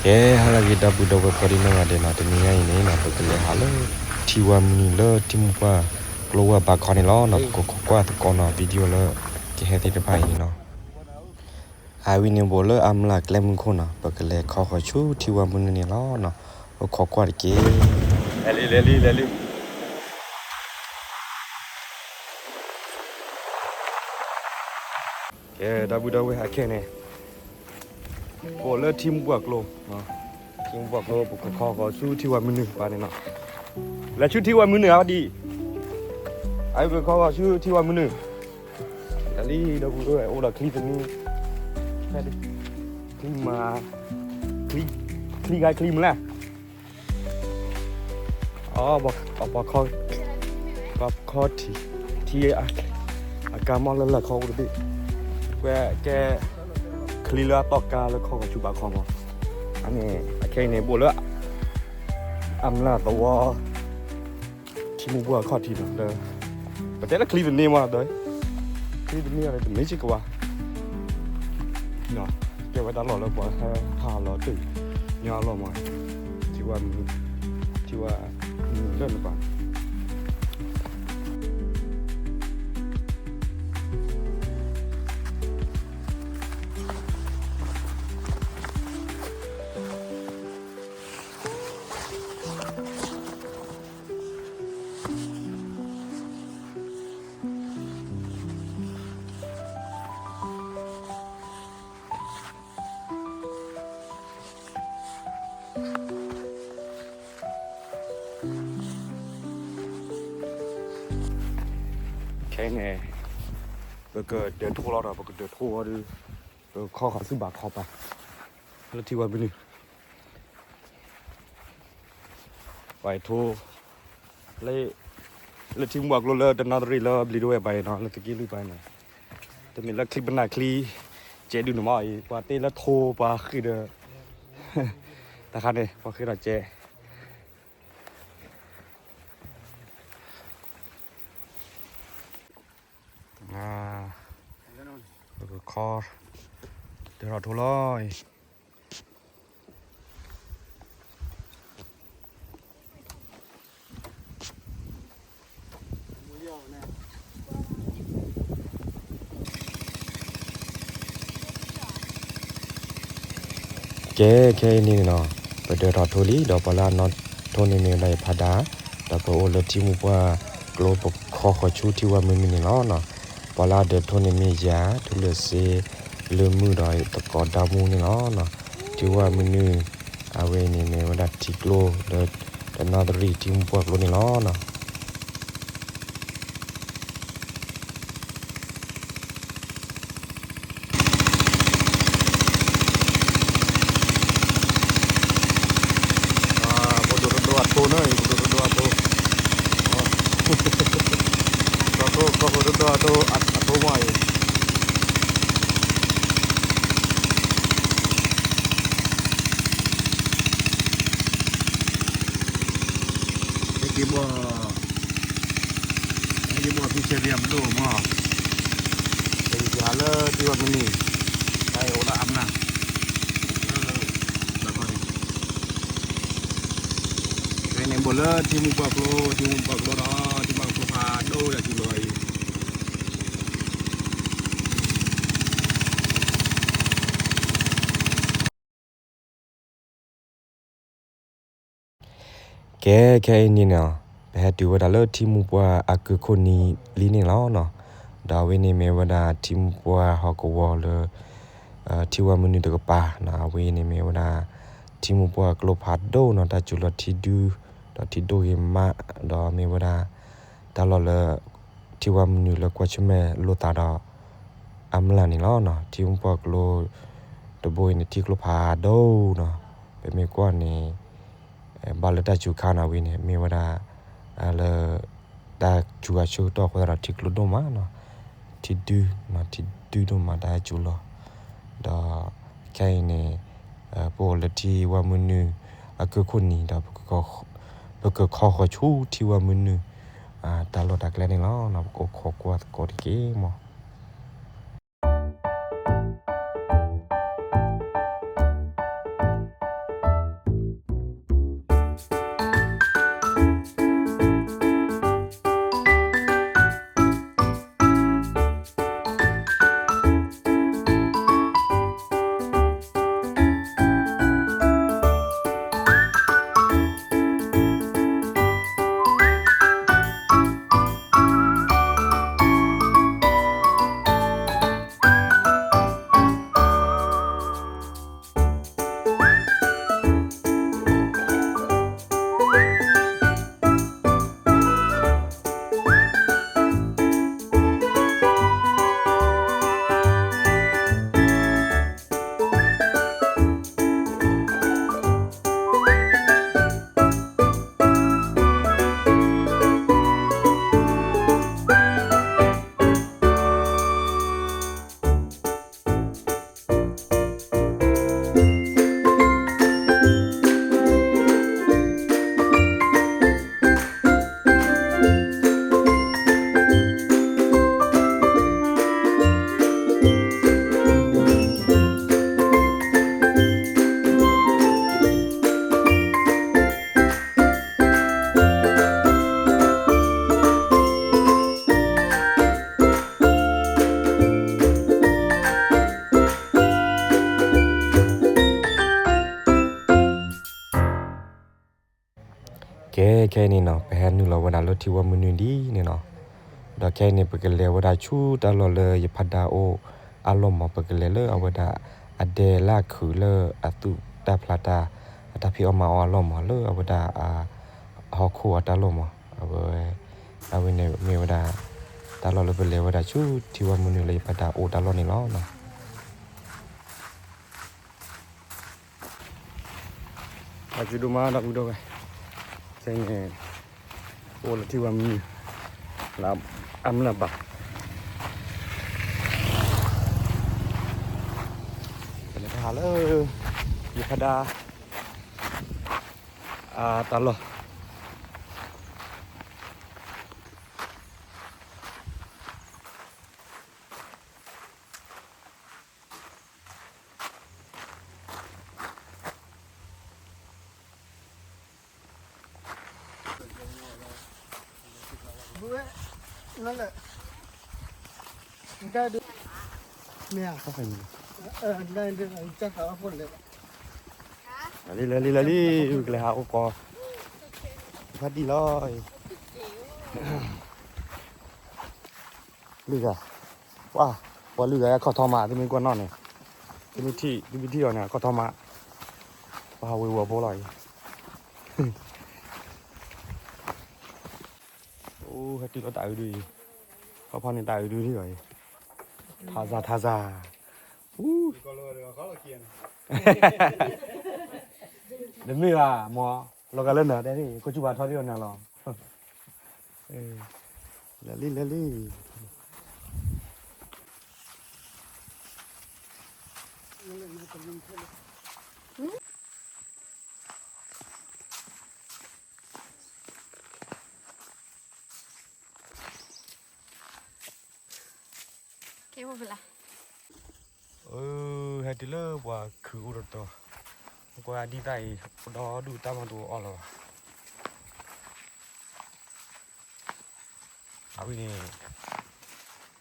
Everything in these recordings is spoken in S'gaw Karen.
ကဲ ဟါလၢအဂ့ၤ ဒီပုၢ်ဒီဝဲၢ်ကိးဒံနီၢ်ဂၤဒဲးနီၤ, တနံၤညါအံၤန့ၣ်နီၤ ပကလဲၤဟးလၢထံဝါမနုၤလၢထံမူပှၢ်ကျိဝဲဘးခီန့ၣ်လီၤနီၤ, ပကခိးကွၢ်သကိးနီၤ video လၢကဟဲသ့ၣ်တဖၣ်အံၤန့ၣ်နီၤ, အဝဲန့ၣ်ဘူးလၢအမျးကျဲမုၢ်ခိၣ်နီၤ, ပကလဲၤခီဃီၤဆူထံဝါမနုၤန့ၣ်လီၤနီၤ, ပခိးကွၢ်တက့ၢ်. လဲၤလံ လဲၤလံ လဲၤလံ. ကဲ ဒီပုၢ်ဒီဝဲၢ် အခဲအံၤန့ၣ် ပအိၣ်လၢထံမူပှၢ်ကျိ, ထံမူပှၢ်ကျိ ပကခီဃီၤဆူထံဝါမနုၤဘၣ်န့ၣ်နီၤ, လဲၤဆူထံဝါမနုၤဧါဒံး, အဝဲပကခီဃီၤဆူထံဝါမနုၤ, လဲၤလံ ဒီပုၢ်ဒီဝဲၢ် အိၣ်ဒီးချံသန့, ချံမၤ, ချံ, ချံဂၤချံမုၢ်လဲၣ် အပှၤခီ, ပှၤခီထံ, ထံ, အကါမီၢ်လၢလၢခီအိၣ်တဘ့ၣ်, ကွဲကဲ, ချံလၢအတီၢ်ကါလၢခီဃီၤဆူဘးခီမး, အန့ၣ် အခဲအံၤန့ၣ် ဘူးလၢ အမျးသဝီ ထံမူပှၢ်ခီၣ်ထံးနီၤ, ပတဲလၢချံသန့မးဒီး, ချံသန့အီၤလၢတမ့ၢ်စ့ၢ်ကီးဘၣ်, ကဲဝဲတၢ်လီၢ်လၢပှၤဟဲဟးလီၤတ့ၢ်ညီအလီၢ်မး, ထံဝါမနုၤ, ထံဝါမနုၤလၢနပၤ ခဲအံၤန့ၣ် ပကဒၢးထိလီၤဒီး ပကဒၢးထိဝဲဒုး ပခီဃီၤဆူဘးခီပၤ လၢထံဝါမနုၤ ပှၤအံၤထိ လၢ, လၢထံမူပှၢ်ကျိလၢတနီသရံၣ်လၢဘျံးဒိဝဲၢ်ပၤအံၤနီၤ လၢသုးက့လွံၢ်ပၤန့ၣ် တမ့ၢ်လၢချံပနၢ်ချံ ကဲဒုးန့ၣ်မးအံၤ ပှၤတ့လၢထိပှၤဃ့ၢ်ဒီး တၢ်ခါန့ၣ် ပှၤဃ့ၢ်ဒီးကဲ ပကခီ ဒၢးထီၣ်ထိလီၤအံၤ ကဲ ခဲအံၤန့ၣ်နီၤ ပဒၢးထီၣ်ထိလံ ဒီးပှၤလၢအနီၣ်ထိန့ၣ်မ့ၢ်ဝဲဒၣ်ယဖါဒါ ဒီးပအိၣ်လၢထံမူပှၢ်ကျိ ပခီဃီၤဆူထံဝါမနုၤန့ၣ်လီၤနီၤ. ပှၤလၢအဒၢးထိန့ၣ်မ့ၢ်ယၤ ထူလၢာ်စ့ လၢမုၢ်ဒီးသကိးဒါမူန့ၣ်လီၤနီၤ. ထံဝါမနုၤ အဝဲန့ၣ်မ့ၢ်ဝဲဒၣ်ထံကျိလၢ တနီသရံၣ်ထံမူပှၢ်ကျိန့ၣ်လီၤနီၤ. ပဒိၣ်တဒိအထိန့ၣ် ပဒိၣ်တဒိအထိ, ကီၢ်ခိၣ်တဒိအထိ အထိမးအံၤ ဟဲက့ၤဘီၣ်, ဟဲက့ၤဘီၣ်ဖံဆဲးဒံးအပဒိၣ်မး, ကဟးလၢထံဝါမနုၤ, တၢ်အံၤအိၣ်လၢအမျး, လၢဘၣ်ခီန့ၣ်, ဖဲန့ၣ်ဘိးလၢထံမူပှၢ်ကျိ, ထံမူပှၢ်ကျိဒီး ထံမူပှၢ်ကျိဖးဒိၣ်ဒီးစူၤလီၤအံၤ ကဲ ခဲအံၤန့ၣ်နီၤ ပဟဲတုၤဝဲဒၣ်လၢထံမူပှၢ်အကုာ်ခိၣ်နံၤလံန့ၣ်လီၤနီၤ. ဒီးအဝဲန့ၣ်မ့ၢ်ဝဲဒၣ်ထံမူပှၢ်ဟီၣ်ကဝီၤလၢ ထံဝါမနုၤတကပၤနီၤ. အဝဲန့ၣ်မ့ၢ်ဝဲဒၣ် ထံမူပှၢ်ကျိဖးဒိၣ်နီၤ တၢ်စူၤလီၤထံဒု ဒီးထံဒိၣ်ဂ့ၤမး ဒီးမ့ၢ်ဝဲဒၣ် တၢ်လီၢ်လၢ ထံဝါမနုၤလၢကွၢ်ဆၢၣ်မဲာ်လိာ်သးဒီး အမျးန့ၣ်လီၤနီၤ. ထံမူပှၢ်ကျိ တဘိအံၤန့ၣ် ထံကျိဖးဒိၣ်နီၤ. ပမ့ၢ်ကွၢ်န့ၣ် ဘၣ်လၢတၢ်စူၤခါနီၤ ဝဲန့ၣ် မ့ၢ်ဝဲဒၣ် လၢ တၢ်စူၤအဆၢကတီၢ်အဃိသတးဒီးထံကျိဒိၣ်မးနီၤ. ထံဒု ထံဒုဒိၣ်မးတၢ်ဟဲစူၤလီၤ. ဒီးခဲအံၤန့ၣ် ပအိၣ်လၢထံဝါမနုၤ အကုာ်ခိၣ်နံၤဒီး ပကခိးဃီၤဆူထံဝါမနုၤ တၢ်လီၢ်တၢ်ကျဲန့ၣ်လီၤ. ပကခိးကွၢ်သကိးတက့ၢ်မး. ကဲ ခဲအံၤန့ၣ်နီၤ ပဟဲနုာ်လီၤဝဲဒၣ်လၢထံဝဲမုၢ်နုာ်ဒ်န့ၣ်နီၤ, ဒီးခဲအံၤန့ၣ် ပကလဲၤဝဲဒၣ်ဆူတၢ်လီၢ်လၢယဖါဒါအိၣ်အလီၢ်မး, ပကလဲၤလၢအဝဲဒၣ်အဒဲလၢအခုးလၢအသူၣ်တၢ်ဖျးတၢ် အတၢ်ဖံးအီၣ်မၤအီၣ်အလီၢ်မး, လၢအဝဲဒၣ်အဟီၣ်ခိၣ်အတၢ်လီၢ်မး, အဝဲ အဝဲန့ၣ်မ့ၢ်ဝဲဒၣ် တၢ်လီၢ်လၢပလဲၤဝဲဒၣ်ဆူထံဝဲမုၢ်နုာ်လၢယဖါဒါအိၣ်တၢ်လီၢ်န့ၣ်လီၤ. အကဒိၣ်မး ဒီပုၢ်ဒီဝဲၢ်, ခဲအံၤန့ၣ် အိၣ်လၢထံဝဲမုၢ်နုာ် လၢအမျၢ်ဘၣ်, ပလဲၤဟးလၢ ယဖါဒါ အတၢ်လီၢ် လံ လံ လံ လံ ကလဲၤဟးအိၣ်ကီး ဖါတံၢ်လီၤအံၤ လုၢ်ဂၤ, ပှၤ ပှၤလုၢ်ဂၤအခီၣ်ထီမး သုမ့ၢ်ကွၢ်နီၣ်န့ၣ်, သုမ့ၢ်ထံၣ် သုမ့ၢ်ထံၣ်အီၤန့ၣ် အခီၣ်ထီမး, ပှၤဟးဝ့ၤဝီၤဖိလီၤအံၤ, အိၣ် ဟဲတုၤလီၤတၢ်အုးဒုအံၤ, ခီဖီန့ၣ်တၢ်အုးဒုဒ်အံၤ, ထါစၢ် ထါစၢ်, အူ တမ့ၢ်ဘၣ်မ့ၢ် လီၤဂာ်လၢနၤတဲန့ၣ် ခိၣ်ဆူၣ်ပၤထီဒ်အီၤနၤလီၤ, လဲၤလံ လဲၤလံ. ကဲ ဝဲဖဲလဲၣ်, အၢ ဟဲတုၤလၢပှၤခုးအိၣ်တတီၤ, ကွၢ်ဒ်သၣ်အံၤ အိၣ်ဒီဒူၣ်တၢ်မၤတအိၣ်အီၣ်လီၤဘၣ်. အဝဲန့ၣ်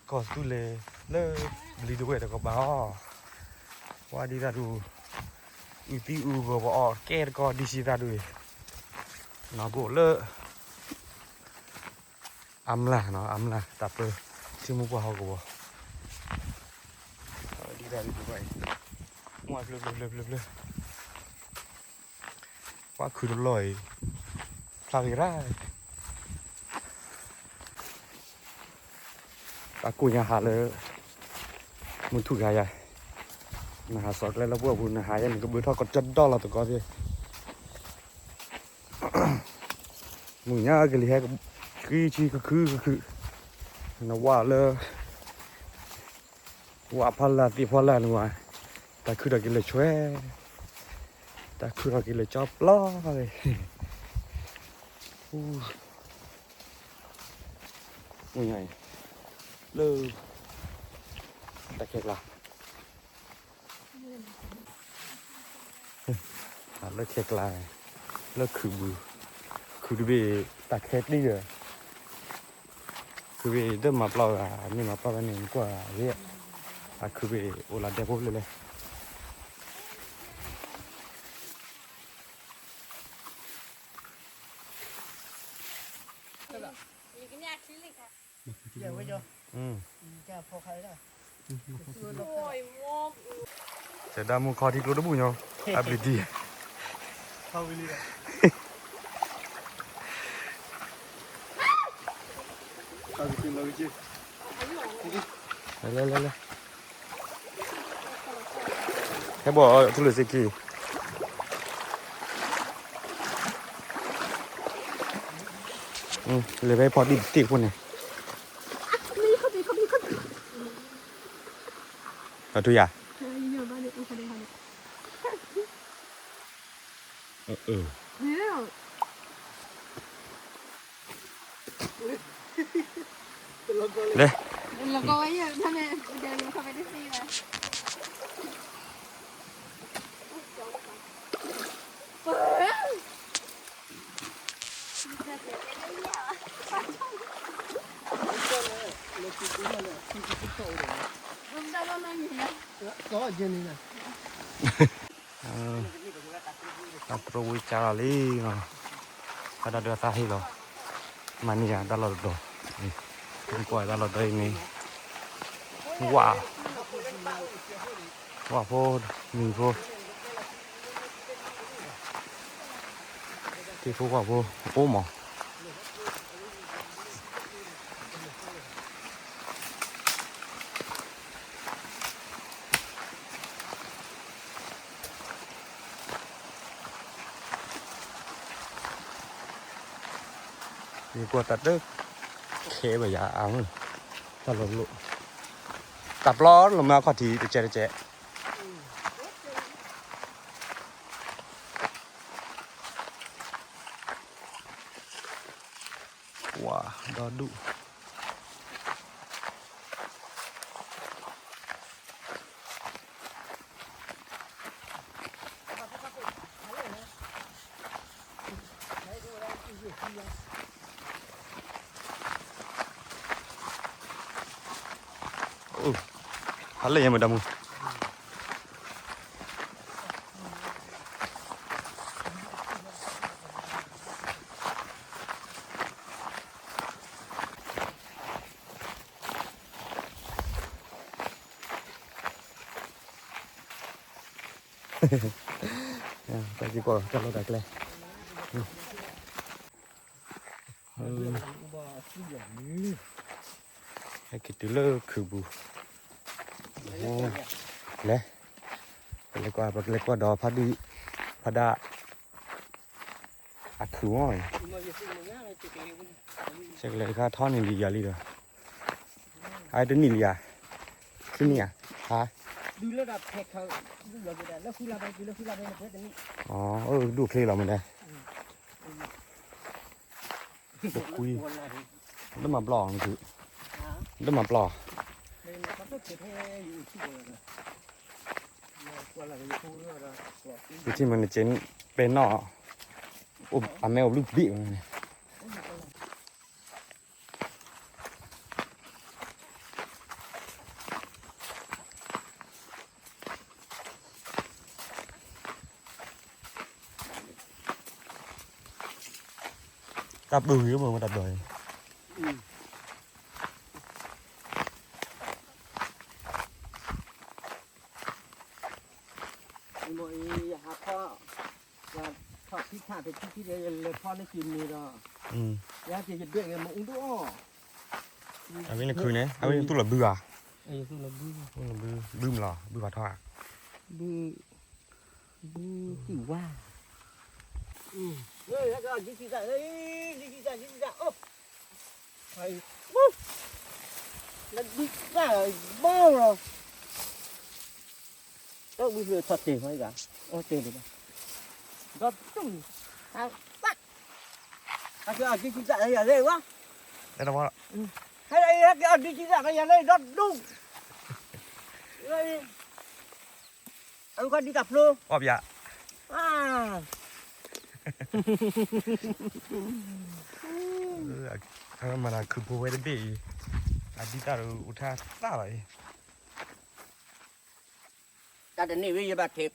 ကီၢ်သူလ့ၤလၢ ဘျံးဒဝဲၢ်တကပၤအီၤ, ကွၢ်ဒ်သၣ်ဒူၣ်, အုၣ်သံအုၣ်ဂီၤပအီၣ်ကဲတကီၢ်ဒ်ဆံသၣ်ဒူၣ်အံၤ, နီၢ်ကအိၣ်လၢ အမျၢ်နီၤ အမျၢ်တၢ်ပၢ ထံမိၢ်ပှၢ်ဟီၣ်ကဝီၤ, ဒ်သၣ်ဒူၣ်တကီၢ်အံၤ, မွၢ်ဖျၢၣ်ဖျၢၣ်ဖျၢၣ်ဖျၢၣ်ဖျၢၣ် ပှၤခုးတလီၢ်အံၤ ဖျါဂ့ၤရၣ်, တၢ်ကိၢ်ညါဟးလၢ မုၢ်ထူၣ်ခါယၤ, နဟးစီၤကျဲလၢပှၢ်ပူၤ နဟးယဲ နကဘၢထီၣ်ကီးကၠီဒီလီၤသကိးသ့ၣ်, မုၢ်ညါကလံၤဟဲ ဃံဆံကခုကခု, နဝၢ်လၢ ဝၣ်ဖီလာ်သ့ၣ်ဖီလာ်န့ၣ်ဝဲ, တၢ်ခုထီၣ်က့ၤလၢာ်ဆွဲ, တၢ်ခုထီၣ်က့ၤလၢာ်ကၠီပျီ, လၢ တၢ်ခဲကျါ လၢခဲကျါန့ၣ် လၢခုးပူၤ, ခုးတဘ့ၣ် တၢ်ခဲတံၢ်ဒီး, ခုးဘ့ၣ်တမၤပျီဂၤ မ့ၢ်မၤပျီဂၤန့ၣ် ကွၢ်ဂ့ၤ, အခုးဘ့ၣ်အိၣ်လၢဒဲဖိဖျၢၣ်လဲၣ်. တဲဒၣ်မူခီထံကျိတဘူၣ်ညီ, အပျံၤတံၢ်, လဲၤလဲၤလဲၤလဲၤ, ဟဲဘီၣ်ထူလၢစ့ခံ, လဲၤဖဲဖီတံၢ်တ့ၢ်ဖိန့ၣ် အထူယၤ, လဲၤ, တၢ်တြီဝံကၢ်လီၤလံနီၤ, ဖးဒၣ်ဒုးအသးဟ့ၣ်လီၤ, မၤန့ၢ်ယၤတၢ်လီၢ်တတီၤ, ကွၢ်တၢ်လီၢ်တတီၤအံၤန့ၣ်, ဝၣ်, ဝၣ်ဖိ, မံၤဖိ, ထံဖိကီၢ်ဖိ, အိၣ်မး ယကွၢ်တၢ်တခဲဘၣ်ယၤအါမး, တၢ်လီၤလိၣ်, တၢ်ပျီလီၤမ့ၢ်အခီၣ်ထံးတကဲးတကဲး, ဝါဒီဒူၣ် ဟါလၢယမ့ၢ်တၢ်မူ တၢ်က့ၤကွၢ်တၢ်လီၢ်တၢ်ကျဲ, ဟဲက့ၤတုၤလၢခုးပူၤ, လဲၤ, ပလဲၤကွၢ် ပကလဲၤကွၢ်ဒီးဖးဒိၣ်, ဖးဒၣ် အခုၣ်အီၤ, ကလဲၤတခါထီန့ၢ်လံယၤလံဒီး, အတနံၣ်လံဧါ, ဆံနံၣ်ဧါ, ဟါ, အၢ ဒူၣ်ချ့လီၤမ့ၢ်လဲၣ်, တကွံ, တမၤပျီၢ်အီၤ, တမၤပျီၢ်, ယထံၣ်မ့ၢ်နကဲပဲနီၣ်, အမဲအိၣ်ဘျုးဘ့ၣ်မးန့ၣ် တၢ်ဘုးဂ့ၤမး တၢ်ဘုးဂ့ၤ, ယဟးထီၣ်, ယထီၣ်ထံထၣ်ဖဲထံထံဒီး ယလဲၤဖီၣ်န့ၢ်က့ၤမ့ၤဒီး, ယဟဲက့ၤယဒွဲၣ်ဂ့ၤမ့ၢ်အူဒိၣ်အီၣ်, အဝဲန့ၣ်ခုၣ်န့ၣ် အဝဲန့ၣ်သူၣ်လီၤဘုဧါ, ဘုမးလီၤ ဘုဖးထီၣ်ဧါ, ဘု, ဘုကံၢ်ဝါ, ဒ်စံးတၢ်, ဒ်စံးတၢ်, ဒ်စံးတၢ်, လၢဒ်စံးတၢ်ဘီလီၤ, တၢ်ဝံၤဖျိထီၣ်တ့ၢ်မးအံၤဂၤ, အီၣ်တ့ၢ်လံဘၣ်, ဒီးတူၢ်, ဟဲက့ၤအီၣ်ဒ်စံးတၢ်ယၤလဲၣ်ဝဲ, ဟဲက့ၤအီၣ်ဒ်စံးတၢ်ယၤလဲၣ်ဒီးတူၢ် အဝဲခီဒ်တၢ်ဖျိ, အီၣ်ပယါ, မၤတၢ်ခုၣ်ဖိဝဲတဘ့ၣ်အံၤ, အဒံတၢ်တအိၣ်ထါသၣ်လီၤအံၤ, တၢ်တန့ၢ်ဝဲ ယဘၣ်ထဲး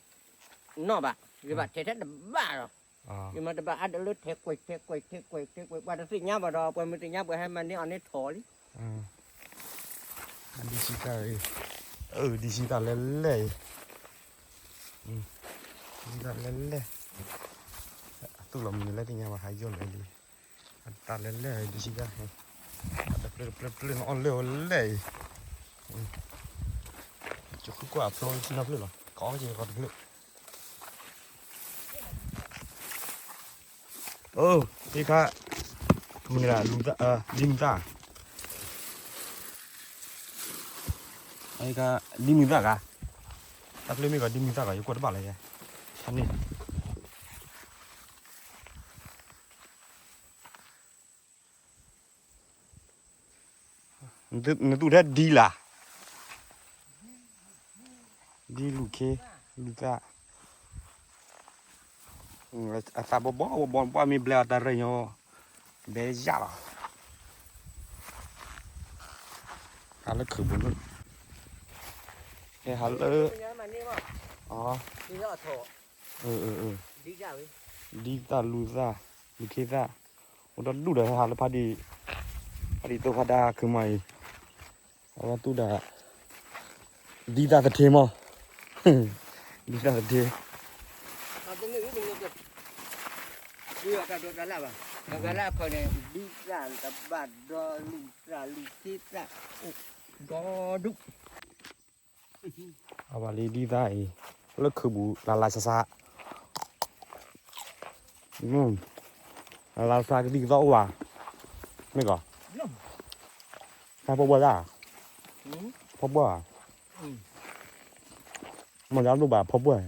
နီၣ်ဘၣ်, ယဘၣ်ထဲးထဲတဘၣ်လီၤ, ယမၤတဘၣ်အါတလၢထဲးကွဲး ထဲးကွဲး ထဲးကွဲး ထဲးကွဲး ပှၤတသ့ၣ်ညါဘၣ်ဒီး ပှၤမ့ၢ်သ့ၣ်ညါပှၤဟဲမၤန့ၢ်အီၤန့ၣ်ထီၣ်လံ ဒ်ဆံတၢ်, အၢ ဒ်ဆံတၢ်လဲၣ်လဲၣ်အံၤ, ဒ်ဆံတၢ်လဲၣ်လဲၣ်, အသူၣ်လီၤမုၢ်နလဲၣ်သ့ၣ်ညါဘၣ် ဟးယီၢ်လၢာ်လံ, အတၢ်လဲၣ်လဲၣ်အံၤ ဒ်ဆံတၢ်, တၢ်တဖျၢၣ်တဖျၢၣ်တဖျၢၣ်န့ၣ်အီၣ်လၢာ်ဝဲလဲၣ်အံၤ, ကဃုကွၢ်အဖျိထံနီတဖျၢၣ်လီၤ, ကီက့ၤကီတဖျၢၣ် အိ ဟ့ခါ, မ့ၢ်ဒၣ် ဒ်မုၢ်သၣ်, ဟ့ခါ, ဒ်မုၢ်သၣ်ဂၤ, တၢ်ဖျၢၣ်မ့ၢ်ဂီၤ ဒ်မုၢ်သၣ်ဂီၤ ယကွၢ်တဘၣ်လၢၤယဲ, ဆါန့ၣ် နသူၣ်ထဲဒ်လၢ်, ဒ်လူၢ်ခ့, လူၢ်သၣ်, အသးဘီဘီဘီဘီ ပှၤမ့ၢ်ဘျဲအီၤတၢ်ရ့ၣ်ညီ, ဘဲယၣ်လီၤ, ဟးလၢခုးပူၤလၢ, ဟဲဟးလၢ, ဒ်သၣ်လူၢ်သၣ် လူၤခ့သၣ်, အိၣ်ဒီဒူၣ်ဒီးဟဲဟးလၢဖးဒံ, ဖးဒံသိဖးဒါခုမးအံၤ, အဝဲသူၣ်ဒၣ်, ဒ်သၣ်သထ့မး, ဒ်သၣ်သထ့, တၢ်ဒိးတၢ်လၣ်ဘၣ်, တၢ်ဒိးတၢ်လၣ်အခီန့ၣ် ဒ်သၣ်တဘၣ်ဒီး လူၤသၣ်လူၤခ့သၣ်, အိၣ်ဒီဒူၣ် အဝဲလံဒ်သၣ်အံၤ, လၢခုးပူၤလၢ်လၢ်ဆးဆး, လၢ်လၢ်ဆးကသံၣ်ကသီအိၣ်ဘၣ်, မ့ၢ်ကီး, တၢ်ဖီၣ်ဘှီၣ်သၣ်, ဖီၣ်ဘှီၣ်, မ့ၢ်ဒၣ်ဒိၣ်ဘၣ်ဖီၣ်ဘှီၣ်,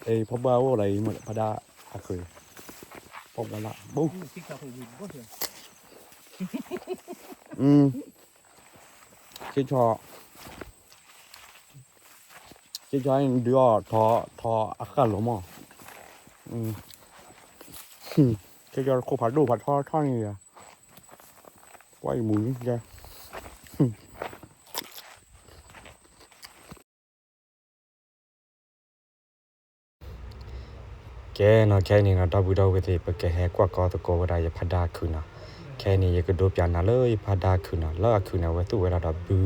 ဖီၣ်ဘှီၣ်အိၣ်လီၤအံၤ ဖးဒါအခုး, ဖီၣ်ဘှီၣ်လၢ်ဘိ, ဆ့ဆီ ဆ့ဆီအံၤဒုးအီၣ်ထီၣ်ထီၣ်အဃၣ်လီၤမး, ဆ့ဆီတခိၣ်ဖးဒိၣ်ဖးထီထီၣ်န့ၣ်, ကွၢ်ယမူၤလံ, ကဲနီၤ ခဲအံၤန့ၣ်နီၤ ဒီပုၢ်ဒီဝဲၢ်သ့ၣ် ပကဟဲကွၢ်ကီသကိးဝဲဒၣ်ယဖးဒါအခုးနီၤ, ခဲအံၤန့ၣ် ယကဒိပၠးနၤလၢယဖးဒါအခုးနီၤ, လၢအခုးန့ၣ် အဝဲသူၣ်ဝဲဒၣ်ဒီးဘု,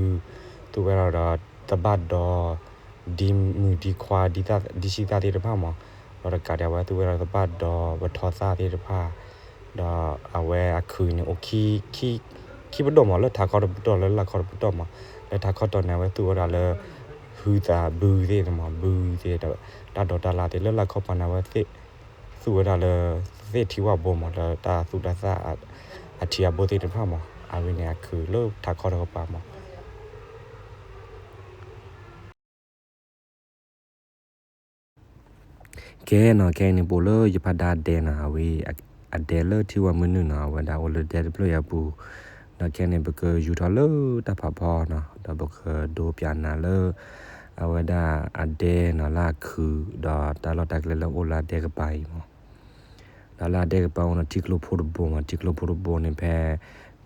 သူၣ်ဝဲဒၣ်ဒီးသဘၣ်ဒီး, ဒ်မုၢ်ဒ်ခွါ, ဒ်ဆံးသၣ်သ့ၣ်တဖၣ်မး, ဒီးတကးဒံး အဝဲသူၣ်ဝဲဒၣ်သဘၣ်ဒီးပထီသၣ်သ့ၣ်တဖၣ်, ဒီးအဝဲအခုးန့ၣ်အိၣ်ခံ, ခံပဒိၣ်မး လၢထးခီတပတီၢ် လၢလၢ်ခီတပတီၢ်မး, လၢထးခီတီၤန့ၣ် အဝဲသူၣ်ဝဲဒၣ်လၢ ဟုသးဘုသ့ၣ်မး ဘုသ့ၣ်ဒီး တၢ်ဒိးတၢ်လၣ်သ့ၣ် လၢလၢ်ခီပၤန့ၣ် အဝဲသ့ၣ်သူၣ်ဝဲဒၣ်လၢ သ့ၣ်ထံဝၣ်ဘိမး လၢတၢ်သူၣ်တၢ်သၣ်အထံအဘိသ့ၣ်တဖၣ်မး, အဝဲန့ၣ်အခုးလၢထးခီတကပၤမး ကဲနီၤ ခဲအံၤန့ၣ် ပအိၣ်လၢယဖးဒါဒဲနီၤ အဝဲ အဒဲလၢထံဝၣ်မုၢ်နုာ်နီၤ အဝဲဒၣ်အိၣ်လၢဒဲတဖျၢၣ်အံၤအပူၤ, ဒီးခဲအံၤန့ၣ် ပကယူၤထီၣ်လၢတၢ်ဖးဖီနီၤ ဒီးပကဒိပၠးနၤလၢ အဝဲဒၣ်အဒဲနီၤ လၢအခုး ဒီးတၢ်လီၢ်တၢ်ကျဲလၢအိၣ်လၢအဒဲကပၤအံၤမး ဒီးလၢအဒဲကပၤအိၣ်နီၤ ထံကျိဖိတဘိမး ထံကျိဖိတဘိန့ၣ် ဖဲ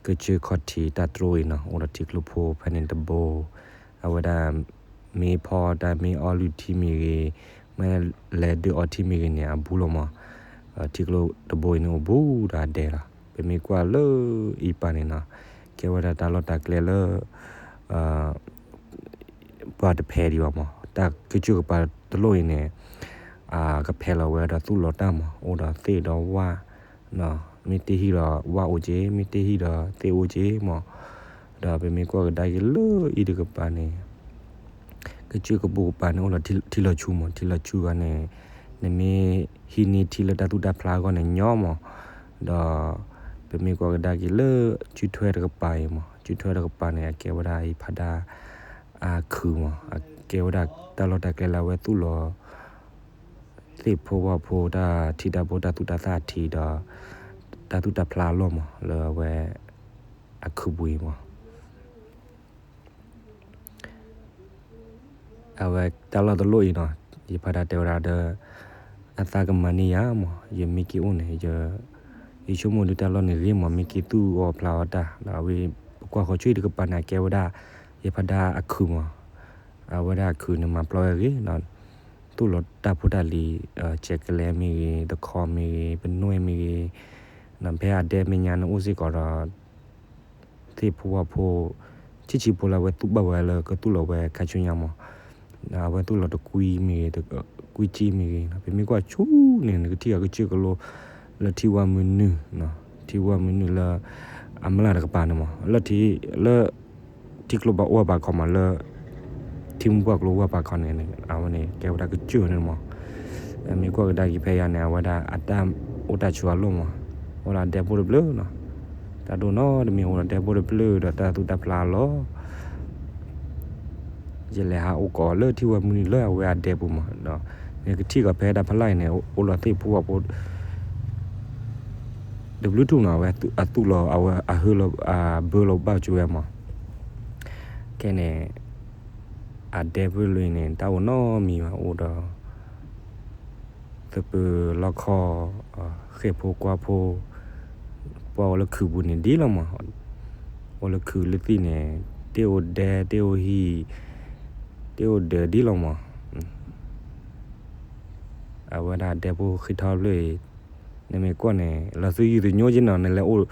ကစၢၢ်ခီၣ်ထံးတၢ်တြိအံၤနီၤ အိၣ်ဒီးထံကျိဖိဖဲန့ၣ်တဘိ, အဝဲဒၣ် မ့ၢ်ဖီတၢ်မ့ၢ်အီလုၢ်ထံမ့ၢ်ဂ့ၤ, မ့ၢ်လဲၤဒုးအီထံမ့ၢ်ဂ့ၤန့ၣ် အဘူးလီၤမး, ထံကျိတဘိအံၤန့ၣ်အိၣ်ဘူးဒီးအဒဲလီၤ. ပမ့ၢ်ကွၢ်လၢအံၤပၤန့ၣ်နီၤ ကဲဝဲဒၣ်တၢ်လီၢ်တၢ်ကျဲလၢ ပှၤတဖဲးဒံးဘၣ်မး တၢ်ကစၢၢ်ကပၤတလိၣ်အံၤန့ၣ် ကဖဲးလီၤဝဲဒီးသူၣ်လီၤတၢ်မး အိၣ်ဒီးသ့ၣ်ဒီးဝၣ်, မ့ၢ်တ့ၢ်ဟံၣ်ဒီးဝၣ်အိၣ်က့ၤ မ့ၢ်တ့ၢ်ဟံၣ်ဒီးသ့ၣ်အိၣ်က့ၤမး, ဒီးပမ့ၢ်ကွၢ်ကဒါက့ၤလၢအံၤတကပၤန့ၣ် ကစၢၢ်ကပိာ်ကပၤန့ၣ် အိၣ်ဒီးထံလီၤဆူမး ထံလီၤဆူဂၤန့ၣ် နမ့ၢ်ဟံးန့ၢ်ထံလၢတၢ်သူၣ်တၢ်ဖျးအဂီၢ်န့ၣ်ညီမး, ဒီးပမ့ၢ်ကွၢ်ကဒါက့ၤလၢ စုထွဲတကပၤအံၤမး စုထွဲတကပၤန့ၣ် အကဲဝဲဒၣ်အံၤဖးဒါ အခုးမး အကဲဝဲဒၣ်တၢ်လီၢ်တၢ်ကျဲလၢအဝဲသူၣ်လီၤ သ့ၣ်ဖိဝၣ်ဖိတၢ်ထံတၢ်ဘိတၢ်သူၣ်တၢ်သၣ်အထံးဒီး တၢ်သူၣ်တၢ်ဖျးအလီၢ်မး လၢအဝဲ အခုးပူၤအံၤမး အဝဲတၢ်လီၢ်တလိၣ်အံၤနီၤ ယဖးဒါတဲဝဲဒၣ်ဒီး အသးကမၤန့ၢ်ယၤမး ယမ့ၢ်က့ၤအိၣ်န့ၣ် ယဆိကမိၣ်ဒုးတၢ်လီၢ်န့ၣ်ဂ့ၤမး မ့ၢ်က့ၤသူၣ်အီၣ်ဖျးအီၣ်တၢ် ဒီးအဝဲ ပကွၢ်ဃီၤဆူအံၤတကပၤန့ၣ် အကဲဝဲဒၣ် ယဖးဒါအခုးမး အဝဲဒၣ်အခုးန့ၣ်မၤပျီဝဲဂ့ၤ သူၣ်လီၤတၢ်ဖိတၢ်လံၤ ကဲးကလဲမ့ၢ်ဂ့ၤ တခီမ့ၢ်ဂ့ၤ ပနွဲၢ်မ့ၢ်ဂ့ၤ ဖဲအဒဲမဲာ်ညါန့ၣ်အိၣ်စ့ၢ်ကီးဒီး သ့ၣ်ဖိဝၣ်ဖိ ဆံးဆံးဖိလၢအဝဲသူၣ်ဘၣ်ဝဲလၢကသူၣ်လီၤဝဲခါဆူညါမး အဝဲသူၣ်လီၤတကွံမ့ၢ်ဂ့ၤ ကွံစ့မ့ၢ်ဂ့ၤ ပမ့ၢ်ကွၢ်ဆူန့ၣ် နကထံၣ်အကစၢၢ်ကလိ လၢထံဝၣ်မုၢ်နုာ် ထံဝၣ်မုၢ်နုာ်လၢ အမျၢ်တကပၤန့ၣ်မး လၢ လၢ ထံကျိဘၣ်အိၣ်ဘၣ်ခီမးလၢ ထံမုၢ်ပှၢ်ကျိဝၣ်ဘၣ်ခီန့ၣ် အဝဲန့ၣ်ကဲဝဲဒၣ်ကစၢၢ်န့ၣ်မး မ့ၢ်ကွၢ်ကဒါက့ၤဖဲယၤန့ၣ် အဝဲဒၣ်အတၢ်အိၣ်တၢ်ဆိးအလီၢ်မး အိၣ်ဒီးအဒဲဖိတဘျုးနီၤ တၢ်ဒိၣ်နီတမံၤအိၣ်ဒီးဒဲဖိတဘျုးဒီးတၢ်သူၣ်တၢ်ဖျးအလီၢ် ယလဲၤဟးအိၣ်ကီးလၢထံဝၣ်မုၢ်နုာ်လၢအဝဲအဒဲပူၤမး ဒီးနကထံၣ်ကီးဖဲဒၣ်ဖလၢ်အံၤန့ၣ် အိၣ်လီၤသ့ၣ်ဖိဝၣ်ဖိ တဘျုးထူၣ်နီၤ အဝဲအသူၣ်လီၤ အဝဲအဟၢလီၤ အဘၢလီၤဘၣ်ကၠိဝဲမး ခဲန့ၣ် အဒဲဖဲလွံၢ်န့ၣ် တၢ်အိၣ်နီတမံၤဘၣ် အိၣ်ဒီး သပၢၤလီခီၣ် ဃဲၣ်ဖိကွၢ်ဖိ ပှၤအိၣ်လၢခုးပူၤန့ၣ်ဒ်လီၤမး အိၣ်လၢခုးလၢသ့ၣ်န့ၣ် တ့ၢ်အိၣ်ဒဲ တ့ၢ်အိၣ်ဟံၣ် တ့ၢ်အိၣ်ဒၢးဒ်လီၤမး အဝဲဒၣ်ဒဲဖိဃ့ထီဖျၢၣ်အံၤ, နမ့ၢ်ကွၢ်န့ၣ် လီၤသယုၢ်သညိက့နီၤ, နလဲၤအိၣ်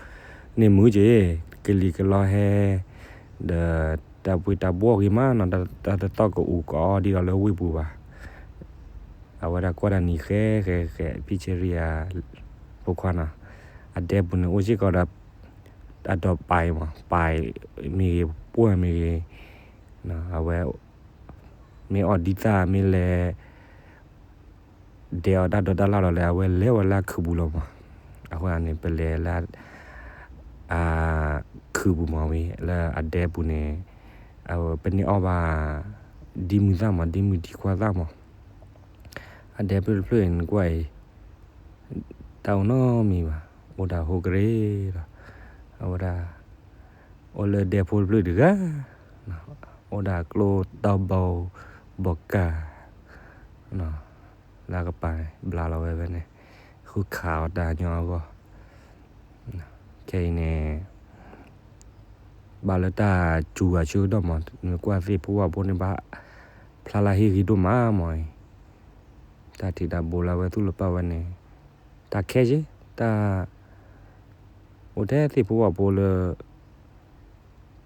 န့ၣ်မုာ်က့, ကလံၤကလီဟဲ, ဒီးတၢ်ပှ့ၤတၢ်ဘှီၣ်ဂ့ၤမးနီၤ, တၢ်တသီၣ်ကအူကအီဒ်ဒီးလၢဝ့ၢ်ပူၤဘၣ်. အဝဲဒၣ်ကွၢ်တၢ်နံၤဃဲဃဲဃဲ ဖံဆဲရံၤအဖိခွါနီၤ, အဒဲပူၤန့ၣ်အိၣ်စ့ၢ်ကီးဒီး အဒီးပာ်အံၤမး, ပာ်မ့ၢ်ဂ့ၤ ပှၢ်မ့ၢ်ဂ့ၤ, အဝဲ မ့ၢ်အီၣ်ဒံသၣ်မ့ၢ်လဲၤ ဒဲးအီၤတၢ်ဒိးတၢ်လၣ်ဒီးလဲၣ် အဝဲလဲၤဝဲလၢအခုးပူၤလီၤမး. အဃိန့ၣ် ပလဲၤလၢ အခုးပူၤမးဝံၤ လၢအဒဲပူၤန့ၣ် ပန့ၢ်အီၣ်ဘၣ် ဒ်မုၢ်သၣ်မး ဒ်မုၢ်ဒံခွါသၣ်မး. အဒဲဖျၢၣ်တဖျၢၣ်အံၤ နကွၢ်အံၤ တၢ်အိၣ်နီတမံၤဘၣ်, အိၣ်ဒၣ်ဟူးကရ့ဒီး အဝဲဒၣ် အိၣ်လၢဒဲဖိတဖျၢၣ်တဂၤ, အိၣ်ဒၣ်ကျိတီဘိဘီကၢ် လၢကပၤန့ၣ် ဘျါလီၤဝဲဖဲန့ၣ် ဃုခးအီၤတၢ်ညီအဂီၢ်. ခဲအံၤန့ၣ် ဘၣ်လၢတၢ်စူၤအဆၢကတီၢ်မး, နကွၢ်သ့ၣ်ဖိဝၣ်ဖိန့ၣ်ဘၣ် ဖျါလၢဟ့ၣ်ဂံၢ်ဒိၣ်မးမးအံၤ, တၢ်ထံးတၢ်ဘိလၢအဝဲသူၣ်လၢပာ်ဝဲန့ၣ် တၢ်ခဲက့, တၢ် အိၣ်ထဲသ့ၣ်ဖိဝၣ်ဖိလၢ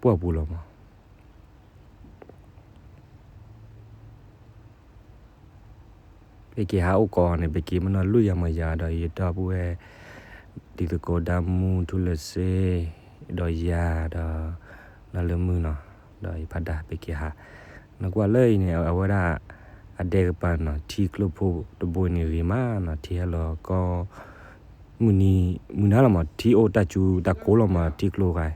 ပှၢ်ပူၤလီၤမး. ပက့ၤဟးအိၣ်ကီးန့ၣ် ပက့ၤမ့ၢ်နီၤလွံၢ်ယၤမးယၤဒီး ယဒီပုၢ်ဝဲၢ် တံၤသကိးဒါမူထူလၢစ့ ဒီးယၤဒီး နီၢ်လၢမုၢ်နီၤ, ဒီးယဖးဒါပက့ၤဟး, နကွၢ်လၢအံၤန့ၣ် အဝဲဒၣ် အဒဲကပၤနီၤ ထံကျိဖိတဘိန့ၣ်ဂ့ၤမးနီၤ, ထံဟဲလီၤကီ မုၢ်နံၤ မုၢ်နၤလီၤမး ထံအိၣ်တၢ်စူၤတၢ်ကိးလီၤမး ထံကျိဂၤ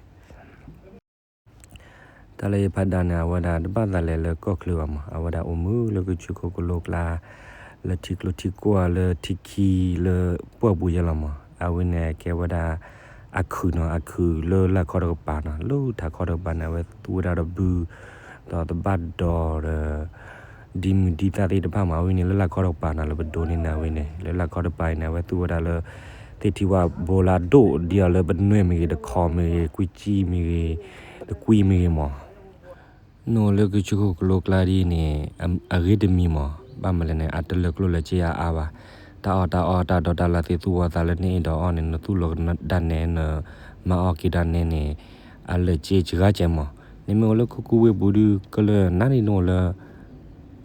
တၢ်လၢယဖးဒါန့ၣ် အဝဲဒၣ်တဘၣ်သးလဲၤလၢကီၢ်ချၢဘၣ်မး, အဝဲဒၣ်အိၣ်မုာ်လၢကစၢၢ်ခိၣ်ကလိကျါ လၢထံကျိထံကွၢ်လၢထံခံလၢပှၢ်ပူၤယဲလီၤမး. အဝဲန့ၣ်ကဲဝဲဒၣ် အခုးနီၤ, အခုးလၢလာ်ခီတကပၤနီၤ, လၢထးခီတကပၤန့ၣ် အဝဲသူဝဲဒၣ်ဒီးဘု ဒီးတဘၣ်ဒီး ဒ်မုၢ်ဒံသၣ်သ့ၣ်တဖၣ်မး, အဝဲန့ၣ်လၢလာ်ခီတကပၤနီၤ, လၢပဒိးန့ၢ်နၤဝဲန့ၣ် လၢလာ်ခီတကပၤအံၤန့ၣ် အဝဲသူဝဲဒၣ်လၢ သ့ၣ်ထံဝၣ်ဘိလၢအဒိၣ် ဒ်အီၤလၢပနွဲၣ်မ့ၢ်ဂ့ၤ တခီမ့ၢ်ဂ့ၤ ကွံကံမ့ၢ်ဂ့ၤ တကွံမ့ၢ်ဂ့ၤမး. နအိၣ်လၢကစၢၢ်ခိၣ်ကလိကျါဒ်န့ၣ် အဂ့ၤတမံၤမး, ဘၣ်မနုၤလဲၣ်န့ၣ် အတလၢကျိၣ်လၢစ့အါအါဘၣ်. တၢ်အီၣ်တၢ်အီတၢ်ဒိးတၢ်လၣ်သ့ၣ်သူၣ်ဝဲသးလၢနအဲၣ်ဒိးအီၣ်န့ၣ် နသူၣ်လီၤဒၣ်နဲ နမၤအီၣ်က့ၤဒၣ်နဲန့ၣ် အလၢာ်စ့စှၤကဲမး. နမ့ၢ်အိၣ်လၢခိၣ်ကူဝ့ၢ်ပူၤဒုး ကလၢာ်နါဒ်နအိၣ်လၢ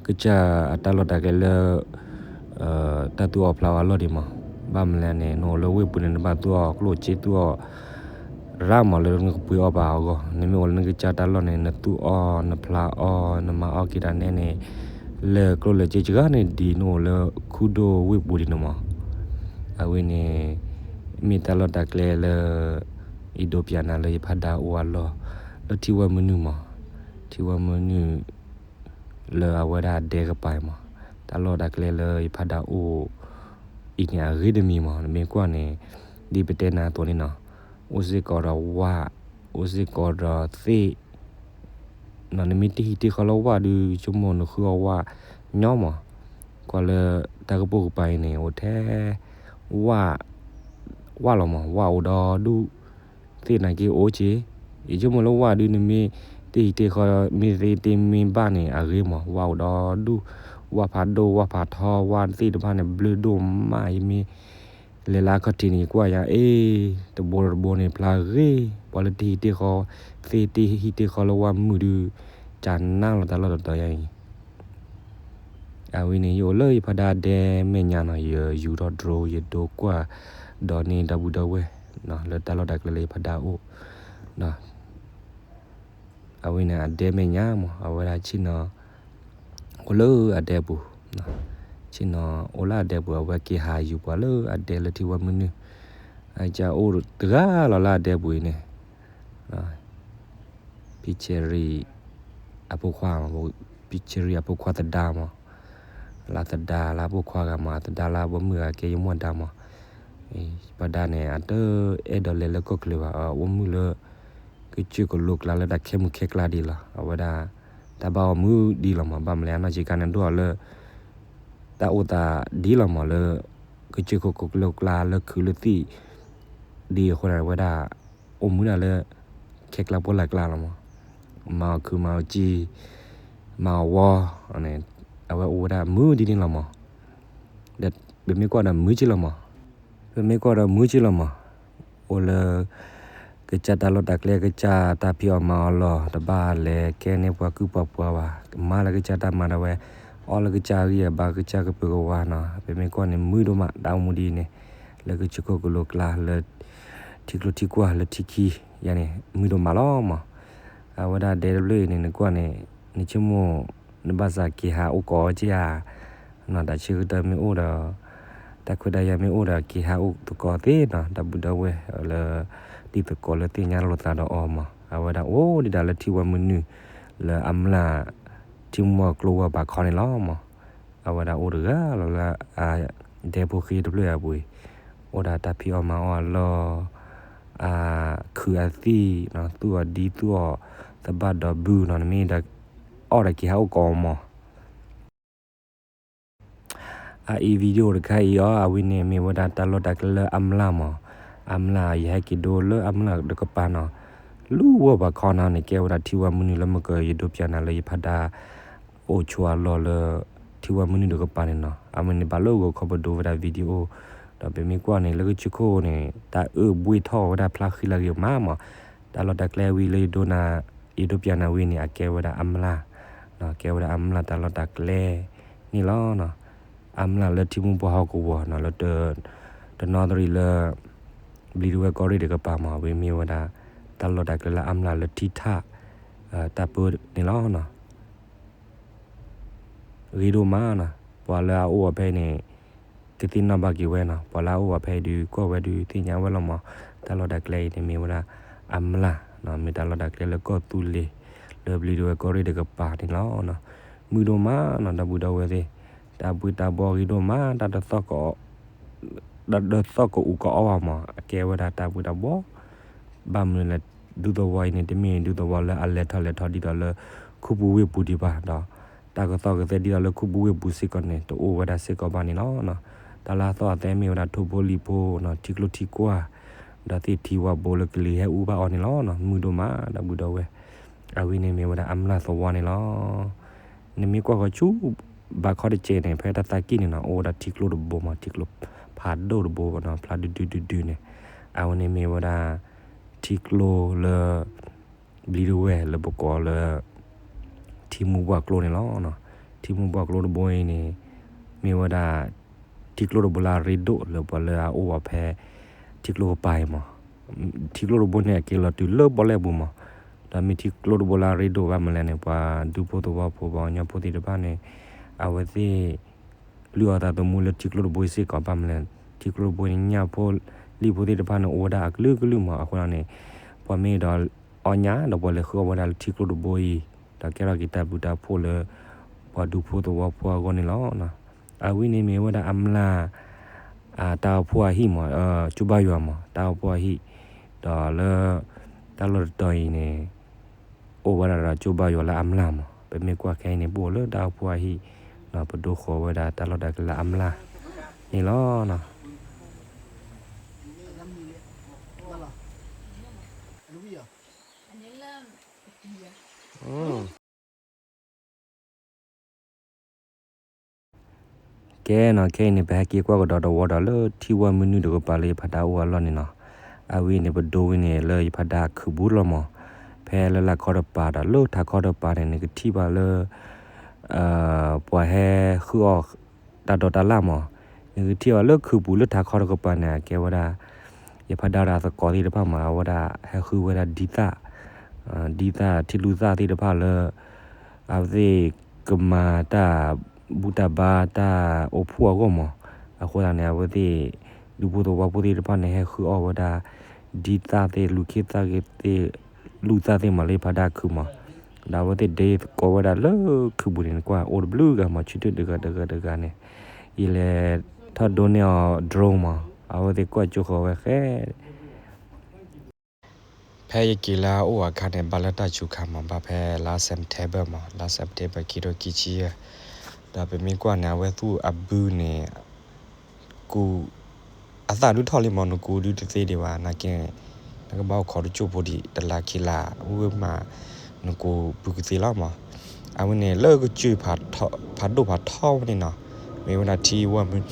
ကစၢ်အတၢ်လီၢ်တၢ်ကျဲလၢ တၢ်သူၣ်အီၣ်ဖျါအီၣ်အလီၢ်ဒံးမး. ဘၣ်မနုၤလဲၣ်န့ၣ် နအိၣ်လၢဝ့ၢ်ပူၤန့ၣ် နဘၣ်သူၣ်အီၣ်ကျိၣ်စ့သူၣ်အီၣ်ရၣ်မးလၢနကပှ့ၤအီၣ်ဘၣ်အဂီၢ်. နမ့ၢ်အိၣ်လၢနကစၢ်တၢ်လီၢ်န့ၣ် နသူၣ်အီၣ်နဖျါအီၣ် နမၤအီၣ်က့ၤဒၣ်နဲန့ၣ် လၢာ်ကျိၣ်လၢာ်စ့စှၤန့ၣ် ဒ်နအိၣ်လၢခူဒိၣ်ဝ့ၢ်ပူၤဒံးန့ၣ်မး. အဝဲန့ၣ် မ့ၢ်တၢ်လီၢ်တၢ်ကျဲလၢ ယဒိးပျးနၤလၢယဖးဒါအိၣ်အလီၢ် လၢထံဝဲမုၢ်နုာ်မး. ထံဝဲမုၢ်နုာ် လၢအဝဲဒၣ်ဒဲကပၤအံၤမး, တၢ်လီၢ်တၢ်ကျဲလၢယဖးဒါအိၣ်အံၤန့ၣ် အဂ့ၤတမံၤမး. နမ့ၢ်ကွၢ်န့ၣ် ဒ်ပတဲနၤအသိးန့ၣ်နီၤ, အိၣ်စ့ၢ်ကီးဒီးဝၣ်, အိၣ်စ့ၢ်ကီးဒီးသ့ၣ်, နမ့ၢ်တဟံၣ်တ့ၢ်ဃီလၢဝၣ်ဒုး ဆိကမိၣ်နဃုအီၣ်ဝၣ်ညီမး. ကွၢ်လၢတၢ်ကပိာ်ကပၤအံၤန့ၣ် အိၣ်ထဲ ဝၣ်, ဝၣ်လီၤမး, ဝၣ်အိၣ်ဒီဒူၣ် သ့ၣ်နာ်က့အိၣ်က့ၤ, ယဆိကမိၣ်လၢဝၣ်ဒုး နမ့ၢ်တဟံၣ်တ့ၢ်ဃီ မ့ၢ်သ့တ့ၢ်မ့ၢ်ဘၣ်န့ၣ် အဂ့ၤမး, ဝၣ်အိၣ်ဒီဒူၣ်, ဝၣ်ဖးဒိၣ် ဝၣ်ဖးထီ ဝၣ်သ့ၣ်တဖၣ်န့ၣ် ဘျၢဒိၣ်မး, ယမ့ၢ်လဲၤလၢအခီၣ်ထံးန့ၣ် ယကွၢ်ယၤ အ့ တဘိတဘိန့ၣ် ဖျါဂ့ၤ, ပှၤလၢတဟံၣ်တ့ၢ်ဃီ, သ့ၣ်တဟံၣ်တ့ၢ်ဃီလၢဝၣ်မုာ်ဒုး ကနၣ်လီၤတၢ်လီၢ်တတီၤယါအံၤ အဝဲန့ၣ် ယအိၣ်လၢယဖးဒါဒဲမဲာ်ညါနီၤ, ယယူၤထီၣ် drone ယဒိကွၢ်ဒီးန့ၢ်ဒီပုၢ်ဒီဝဲၢ် လၢတၢ်လီၢ်တၢ်ကျဲလၢယဖးဒါအိၣ်, အဝဲန့ၣ်အဒဲမဲာ်ညါမး, အဝဲဒၣ်ဆ့ၣ်နီၤ အိၣ်လၢအဒဲပူၤ, ဆ့ၣ်နီၤအိၣ်လၢအဒဲပူၤ, အဝဲက့ၤဟးယူၤပှၤလၢအဒဲလၢထံဝဲမုၢ်နုာ်, အကအိၣ်တဂၤလီၤလၢအဒဲပူၤအံၤန့ၣ် ဖံဆဲရံၤ အဖိခွါ, ဖံဆဲရံၤအဖိခွါသဒါမး, လၢသဒါလၢအဖိခွါဂၤမး, သဒါလၢအဖိမုၣ်ဂၤကဲယမူဒါမး, ဖးဒါန့ၣ် အတအဲၣ်ဒိးလဲၤလၢကီၢ်ချၢဘၣ်, အအိၣ်မုာ်လၢ ကစၢၢ်ကလိကျါလၢတၢ်ခဲမုၢ်ခဲကျါဒံးလီၤ, အဝဲဒၣ် တၢ်ဘၣ်အီၤမုာ်ဒံးလီၤမး, ဘၣ်မနုၤလဲၣ် အနီၢ်ဆံးခါန့ၣ်ဒိၣ်အီၤလၢ တၢ်အိၣ်သးဒ်လီၤမးလၢ ကစၢၢ်ခိၣ်ကလိကျါလၢခုးလၢသံၣ် ဒ်အဃိန့ၣ် အဝဲဒၣ် အိၣ်မူဒၣ်လၢ ခဲကျါပှၢ်လၢ်ကျါလီၤမး, မၤအီၣ်ခုးမၤအီၣ်ကံ မၤအီၣ်ဝီန့ၣ် အဝဲအိၣ်ဝဲဒၣ်မုာ်ဒ်န့ၣ်လီၤမး, ဒီးပမ့ၢ်ကွၢ်ဒီးမုာ်က့လီၤမး, ပမ့ၢ်ကွၢ်ဒီးမုာ်က့လီၤမး, အိၣ်လၢ ကစၢ်တၢ်လီၢ်တၢ်ကျဲ ကစၢ်တၢ်ဖံးအီၣ်မၤအီၣ်လီၢ် တဘၣ်လဲၤကဲန့ၢ်ပှၤကုၢ်ပှၤပှၢ်ဘၣ်, မၤလၢကစၢ်တၢ်မၤဒၣ်ဝဲ, အီၣ်လၢကစၢ်ဂံၢ်အဘါ ကစၢ်ကပုာ်ကဝါနီၤ, ပမ့ၢ်ကွၢ်န့ၣ် မုာ်ဒိၣ်မး တၢ်အိၣ်မူဒ်အံၤန့ၣ်, လၢကဆူးခိၣ်ကလိၤကျါ လၢ ထံကျိထံကွၢ်လၢထံခံယါန့ၣ် မုာ်ဒိၣ်မးလီၤမး, အဝဲဒၣ်ဒဲတဖျၢၣ်အံၤန့ၣ် နကွၢ်န့ၣ် နဆိကမိၣ် နဘၣ်သးက့ၤဟးအိၣ်ကိးအီၤက့ဧါ, တၢ်ဆၢကတီၢ်မ့ၢ်အိၣ်ဒီး တၢ်ခွဲးတၢ်ယာ်မ့ၢ်အိၣ်ဒီး က့ၤဟးအိၣ်သကိးသ့နီၤ, ဒီပုၢ်ဒီဝဲၢ်လၢ ဒ်သကိးလၢသ့ၣ်ညါလိာ်သးဒီးအီၤမး, အဝဲဒၣ်အိၣ်ဒံးဒၣ်လၢထံဝဲမုၢ်နုာ် လၢအမျၢ် ထံမူဝၤကျိဝဲဘးခီန့ၣ်လီၤမး, အဝဲဒၣ်အိၣ်တဂၤလီၤလၢ ဒဲဖိဃ့တဖျၢၣ်အပူၤအံၤ, အိၣ်ဒီးတၢ်ဖံးအီၣ်မၤအီၣ်အလီၢ် ခုးအသံၣ်နီၤ, သူၣ်အီၤဒံသူၣ်အီၤသဘၣ်ဒီးဘုနီၤ, နမ့ၢ်ဒီး အီၣ်ဒီးက့ၤဟးအိၣ်ကိးအီၤမး အအံၤ video တခါအံၤအီၤ အဝဲန့ၣ်မ့ၢ်ဝဲဒၣ်တၢ်လီၢ်တၢ်ကျဲလၢအမျၢ်မး, အမျၢ် ယဟဲက့ၤဒိလၢအမျၢ်တကပၤနီၤ, လူဝဲဘးခီနီၤန့ၣ် ကဲဝဲဒၣ်ထံဝဲမုၢ်နုာ်လၢ မ့ၢ်ကယဒိပၠးနၤလၢယဖးဒါ အိၣ်ဆိးအလီၢ်လၢ ထံဝဲမုၢ်နုာ်တကပၤန့ၣ်နီၤ, အဝဲန့ၣ်ဘၣ်လၢဂီၤခီပဒိဝဲဒၣ် video, ဒီးပမ့ၢ်ကွၢ်န့ၣ် လၢကဆူးခိၣ်န့ၣ် တၢ်အၢၣ်ဘှ့ၣ်ထီၣ်ဝဲဒၣ်ဖျါဃံလၤဂ့ၤမးမး, တၢ်လီၢ်တၢ်ကျဲဝံၤလၢယဒိနၤ ယဒိပၠးနၤဝံၤန့ၣ် အကဲဝဲဒၣ်အမျၢ်, ကဲဝဲဒၣ်အမျၢ်တၢ်လီၢ်တၢ်ကျဲန့ၣ်လီၤ. အမျၢ်လၢထံမူပှၢ်ဟီၣ်ကဝီၤနီၤ လၢ တနီသရံၣ်လၢ ဘျံးဒဝဲၢ်ကီၢ်ရ့ၣ်တကပၤမး ဝံၤမ့ၢ်ဝဲဒၣ် တၢ်လီၢ်တၢ်ကျဲလၢအမျၢ်လၢထံထၣ် တၢ်ပၢန့ၣ်လီၤ. ဂ့ၤဒိၣ်မးနီၤ, ပှၤလၢအအိၣ်ဝဲဖဲအံၤန့ၣ် ကသ့ၣ်နီၣ်ဘၣ်က့ၤဝဲနီၤ, ပှၤလၢအအိၣ်ဝဲဖဲအံၤဒုး ကွၢ်ဝဲဒုးသ့ၣ်ညါဝဲလီၤမး, တၢ်လီၢ်တၢ်ကျဲအံၤန့ၣ်မ့ၢ်ဝဲဒၣ်အမျၢ်, မ့ၢ်တၢ်လီၢ်တၢ်ကျဲလၢကီၢ်သူလ့ၤ လၢဘျံးဒဝဲၢ်ကီၢ်ရ့ၣ်တကပၤန့ၣ်လီၤ. မုာ်ဒိၣ်မးနီၤ ဒီပုၢ်ဒီဝဲၢ်သ့ၣ်, တၢ်ဘှ့းတၢ်ဘှီဂ့ၤဒိၣ်မး, တၢ်တသီၣ်ကအူကအီၣ်ဘၣ်မး, အကဲဝဲဒၣ်တၢ်ဘှ့းတၢ်ဘှီ ဘၣ်မနုၤလဲၣ်, ဒူသဝီအံၤန့ၣ် တမ့ၢ်ဒူသဝီလၢအလဲၤထီၣ်လဲၤထီဒ်သိးလၢ ခူပူၤဝ့ၢ်ပူၤဒံးဘၣ်ဒီး တၢ်ကသီၣ်ကသဲဒ်သိးလၢခူပူၤဝ့ၢ်ပူၤစ့ၢ်ကီးန့ၣ် တအိၣ်ဝဲဒၣ်စ့ၢ်ကီးဘၣ်န့ၣ်လီၤ. တၢ်လၢအသီၣ်အသဲမ့ၢ်ဝဲဒၣ်ထိၣ်ဖိလံၣ်ဖိနီၤ, ထံကျိထံကွၢ် ဒီးသ့ၣ်ထံဝါဘိလၢကလံၤဟဲအူဘၣ်အီၤန့ၣ်လီၤ. မုာ်ဒိၣ်မး ဒီပုၢ်ဒီဝဲၢ်, အဝဲန့ၣ်မ့ၢ်ဝဲဒၣ်အမျၢ်သဝီန့ၣ်လီၤ. နမ့ၢ်ကွၢ်ဃီဆူ ဘးခီတစဲးန့ၣ် ဖဲတၢ်သးကံၢ်န့ၣ်နီၤ အိၣ်ဝဲဒၣ်ထံကျိတဘိမး, ထံကျိဖးဒိၣ်တဘိနီၤ, ဖျါဒုဒုဒုဒုန့ၣ်, အဝဲန့ၣ်မ့ၢ်ဝဲဒၣ် ထံကျိလၢ ဘျံးဒဝဲၢ်လၢပကိးလၢ ထံမူပှၢ်ကျိန့ၣ်လီၤ. ထံမူပှၢ်ကျိတဘိအံၤန့ၣ် မ့ၢ်ဝဲဒၣ် ထံကျိတဘိလၢအရ့ဒိၣ်လၢပှၤလၢအအိၣ်ဝဲဖဲ ထံကျိကပၤအံၤမး, ထံကျိတဘိန့ၣ် အက့ၤလီၤတုၤလၢပီၣ်လဲၣ်ပူၤမး, ဒီးမ့ၢ်ထံကျိတဘိလၢအရ့ဒိၣ်ဘၣ်မနုၤလဲၣ်န့ၣ် ပှၤဒူဖိသဝီဖိ ပှၤကညီဖိသ့ၣ်တဖၣ်န့ၣ် အဝဲသ့ၣ် လုၢ်အီၣ်သးသမူလၢထံကျိတဘိအံၤစ့ၢ်ကီး ဘၣ်မနုၤလဲၣ်, ထံကျိတဘိန့ၣ် ညၣ်ဖိလံၣ်ဖိသ့ၣ်တဖၣ်န့ၣ် အိၣ်ဝဲဒၣ်အကလုာ်ကလုာ်မး, အဃိန့ၣ် ပှၤမ့ၢ်ဒီးအီၣ်ညၣ်ဒီး ပှၤလဲၤဃုအီၣ်ဝဲဒၣ်လၢထံကျိတဘိအံၤ, ဒီးကဲထီၣ်က့ၤတၢ်ဘျုးတၢ်ဖှိၣ်လၢ ပှၤဒူဖိသဝီဖိအဂီၢ်န့ၣ်လီၤ. အဝဲန့ၣ်မ့ၢ်ဝဲဒၣ်အမျၢ် တၢ်အိၣ်ဖှိၣ်အဟံၣ်မး, ကၠိဘါယွၤမး, တၢ်အိၣ်ဖှိၣ်အဟံၣ်, ဒီးလၢ တၢ်လီၢ်တတီၤအံၤန့ၣ် အိၣ်ဝဲဒၣ်ဒီးကၠိဘါယွၤလၢအမျၢ်မး, ပမ့ၢ်ကွၢ်ခဲအံၤန့ၣ် ပအိၣ်လၢတၢ်အိၣ်ဖှိၣ်အဟံၣ်, ပဒိဃီၤဝဲဒၣ်တၢ်လီၢ်တၢ်ကျဲလၢအမျၢ်န့ၣ်လီၤ. ကဲနီၤ ခဲအံၤန့ၣ် ပဟဲက့ၤကွၢ်ကဒီးတဝီဒီး လၢထံဝဲမုၢ်နုာ်တကပၤလၢယဖးဒါအိၣ်အလီၢ်န့ၣ်နီၤ, အဝဲန့ၣ် ပဒိဝဲန့ၣ် လၢယဖးဒါခုးပူၤလီၤမး, ဖဲလၢလၢခီတပၤဒီး လၢထးခီတပၤန့ၣ် နကထံၣ်ဘၣ်လၢ ပှၤဟဲဃုအီၣ် တၢ်ဒိးတၢ်လၣ်မး, နကထံၣ်ဘၣ်လၢခုးပူၤလၢထးခီတကပၤန့ၣ် အကဲဝဲဒၣ် ယဖးဒါဒီးအသကိးသ့ၣ်တဖၣ်မး အဝဲဒၣ်ဟဲဃုဝဲဒၣ်ဒံသၣ်, ဒံသၣ်ထံလူၢ်သၣ်သ့ၣ်တဖၣ်လၢ အဝဲသ့ၣ်ကမၤတၢ်ဘူၣ်တၢ်ဘါတၢ်အိၣ်ဖှိၣ်အဂီၢ်မး, အဃိသတးန့ၣ် အဝဲသ့ၣ် ဒူဖိသဝီဖိသ့ၣ်တဖၣ်န့ၣ် ဟဲဃုအီၣ်ဝဲဒၣ် ဒံသၣ်သ့ၣ် လူၢ်ခ့သၣ်ဂ့ၤသ့ၣ် လူၢ်သၣ်သ့ၣ်မးလၢယဖးဒါခုးမး, ဒီးအဝဲသ့ၣ်ဒဲသကိးဝဲဒၣ်လၢခုးပူၤန့ၣ် နကွၢ်အိၣ်တဘျုးဂၤမး ဆၢထၢၣ်တဂၤတဂၤတဂၤန့ၣ်, ယလဲၤထီၣ်ဒိန့ၢ်အီၤ drone မး, အဝဲသ့ၣ်ကွၢ်ကၠိဃီၤဝဲဃဲ ဖဲယက့ၤလၢအအိၣ်အခါန့ၣ် ဘၣ်လၢတၢ်စူၤခါမး ဘၣ်ဖဲလါ September မး လါ September ခံထိခံဆံယဲၢ်, ဒီးပမ့ၢ်ကွၢ်န့ၣ် အဝဲသူၣ်အဘုန့ၣ် ကူး အသၣ်ဒုးထီၣ်လံမး နကူးဒုးတသ့ဒံးဘၣ် နာ်က့ နကဘၣ်အိၣ်ခိးတစိၢ်ဖိဒံး တလါခံလါ ဝံၤမး နကူးဘုကသ့လီၤမး, အဝဲန့ၣ်လၢကစၢၢ်ဖးဒိၣ်ဖးထီဝဲန့ၣ်နီၤ, လၢ မ့ၢ်ဝဲဒၣ်ထံဝၢ်မုၢ်,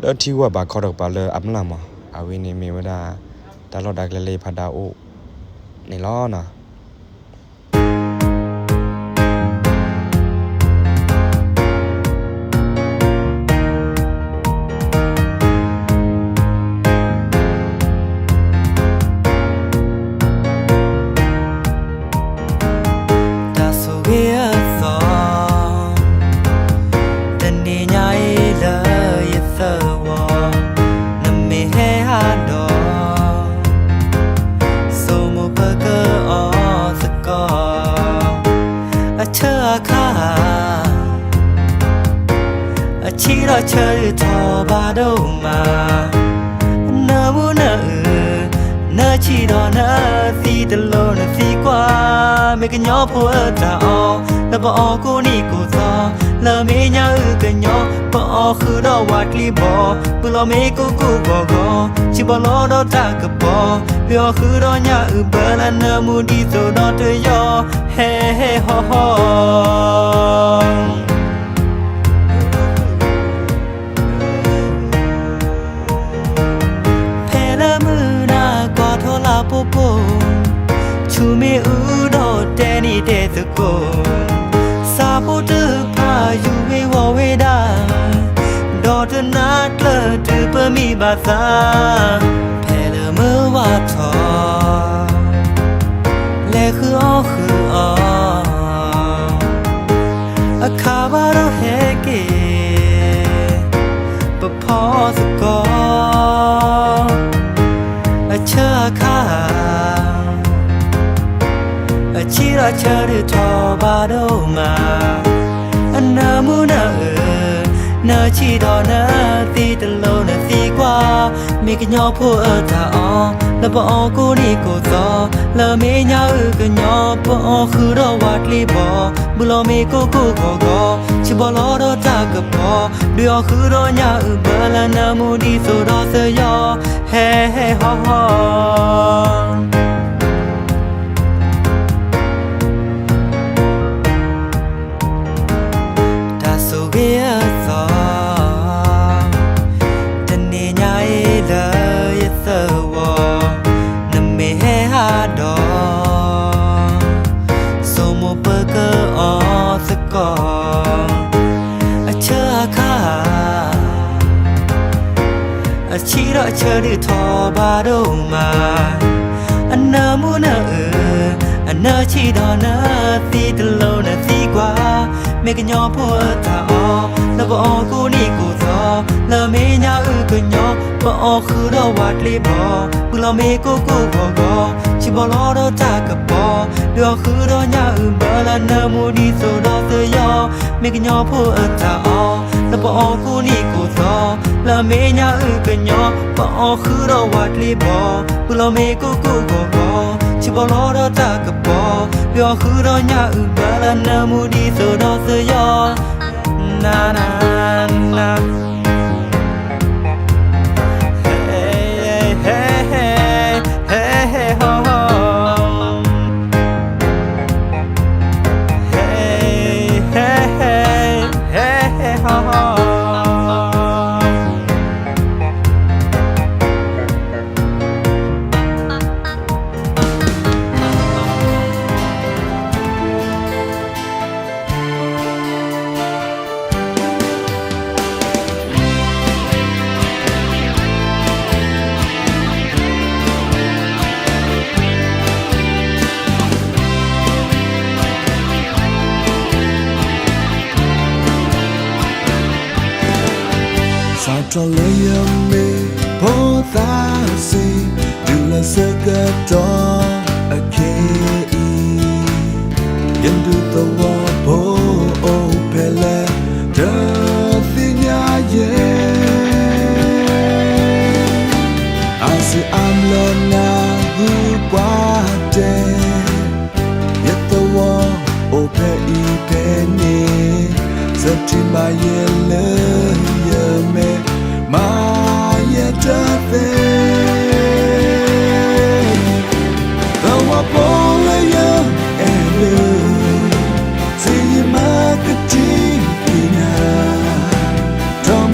လၢထံဝၢ်ဘးခီတကပၤလၢအမျၢ်မး, အဝဲန့ၣ်မ့ၢ်ဝဲဒၣ် တၢ်လီၢ်တၢ်ကျဲလၢယဖးဒၣ်အိၣ်န့ၣ်လီၤနီၤ. တၢ်ဆိၣ်ဂ့ၤအသီ, တနံၤညါအံၤလၢယသဝီ, နမ့ၢ်ဟဲဟးဒီး ဆိမိၣ်ပကအီၣ်သကိး, အဆၢအခါ အဆံးထီၣ်ဆၢဒုးထီၣ်ဘၣ်ဒိၣ်မး, နၢမူနၢအုး, နၢဆံးဒီးနၢသံတလိၤနသံကွၢ်, မ့ၢ်ကညီဖိအတၢ်အီၣ်, လၢပအီၣ်ကိးနံၤကိးသီ, လၢမ့ၢ်ညါအုၣ်ကညီ, ပအီၣ်ဃုာ်ဒီးဝးကျံဘီ, ဘုလီၤမ့ၢ်ကိၢ်ကိၢ်ဂီၤဂီၤ, ဆံးဘီလီၤဒီးတၢ်ကပီၤ, ဒုးအီၣ်ဃုာ်ဒီးညၣ်အုၣ်ဘၢလၢနၢမူဒ်သိးဒီးတယီ, ဟဲဟဲဟီၣ်ဟီၣ် ဖဲလၢမုၢ်နၤကွၢ်ထီၣ်လၢပူၤပူၤ, ဆူမ့ၣ်အူဒီးတဲနံၤတဲသကိး, ဆၣ်ဖိတဖၣ်ယူၤဝ့ၤဝီၤဝ့ၤဒၣ်, ဒီးတနၤကျၢၢ်တုၤပမံဘၣ်သး, ဖဲလၢမုၢ်ဝါထီၣ် လဲၤဃုအီၣ်ဃုအီ, အခါဘၣ်ဒီးဟဲက့ၤ ပဖီသကိး, အဆၢအခါ အဆံးထီၣ်ဆၢဒုးထီၣ်ဘၣ်ဒိၣ်မး, အနၢမူနၢအုး, နၢဆံးဒီးနၢသံတလိၤနသံကွၢ်, မ့ၢ်ကညီဖိအတၢ်အီၣ်, လၢပအီၣ်ကိးနံၤကိးသီ, လၢမ့ၢ်ညါအုၣ်ကညီ, ပအီၣ်ဃုာ်ဒီးဝးကျံဘီ, ဘုလီၤမ့ၢ်ကိၢ်ကိၢ်ဂီၤဂီၤ, ဆံးဘီလီၤဒီးတၢ်ကပီၤ, ဒုးအီၣ်ဃုာ်ဒီးညၣ်အုၣ်ဘၢလၢနၢမူဒ်သိးဒီးသယီ, ဟဲဟဲဟီၣ်ဟီၣ် တၢ်ဆိၣ်ဂ့ၤအသီ, တနံၤညါအံၤလၢယသဝီ, နမ့ၢ်ဟဲဟးဒီး, ဆိမိၣ်ပကအီၣ်သကိး, အဆၢအခါ အဆံးထီၣ်ဆၢဒုးထီၣ်ဘၣ်ဒိၣ်မး, အနၢမူနၢအုး, အနၢဆံးဒီးနၢသံတလိၤနသံကွၢ်, မ့ၢ်ကညီဖိအတၢ်အီၣ်, လၢပအီၣ်ကိးနံၤကိးသီ, လၢမ့ၢ်ညါအုၣ်ကညီ, ပအီၣ်ဃုာ်ဒီးဝးကျံဘီ, ဘုလီၤမ့ၢ်ကိၢ်ကိၢ်ဂီၤဂီၤ, ဆံးဘီလီၤဒီးတၢ်ကပီၤ, ဒုးအီၣ်ဃုာ်ဒီးညၣ်အုၣ်ဘၢလၢနၢမူဒ်သိးဒီးသယီ, မ့ၢ်ကညီဖိအတၢ်အီၣ်, လၢပအီၣ်ကိးနံၤကိးသီ, လၢမ့ၢ်ညါအုၣ်ကညီ, ပအီၣ်ဃုာ်ဒီးဝးကျံဘီ, ဘုလီၤမ့ၢ်ကိၢ်ကိၢ်ဂီၤဂီၤ, ဆံးဘီလီၤဒီးတၢ်ကပီၤ, ဒုးအီၣ်ဃုာ်ဒီးညၣ်အုၣ်ဘၢလၢနၢမူဒ်သိးဒီးသယီ, နၤနၤ ဟဲဟဲဟီၣ်ဟီၣ်, ဟဲဟဲဟဲဟဲဟီၣ်ဟီၣ်. စးထီၣ်လၢယမ့ၢ်ဖိသၣ်စ့ၢ်, တုၤလၢဆၢကတီၢ်အခ့အံၤ, ယဒူသဝီဖိအိၣ်ဖဲလဲၣ် တသ့ၣ်ညါယဲ, အါစုအါမျၢ်နၢ်ဟူပှၤတဲ, ယသဝီအိၣ်ဖဲအံၤဖဲန့ၣ်, စးထံၣ်ဘၣ်ယဲလၢယမဲာ်, မၤယဲတသ့, သဝီဖိလၢယအဲၣ်လၢ, စ့ယမၤကထံၣ်သ့ၣ်ညါ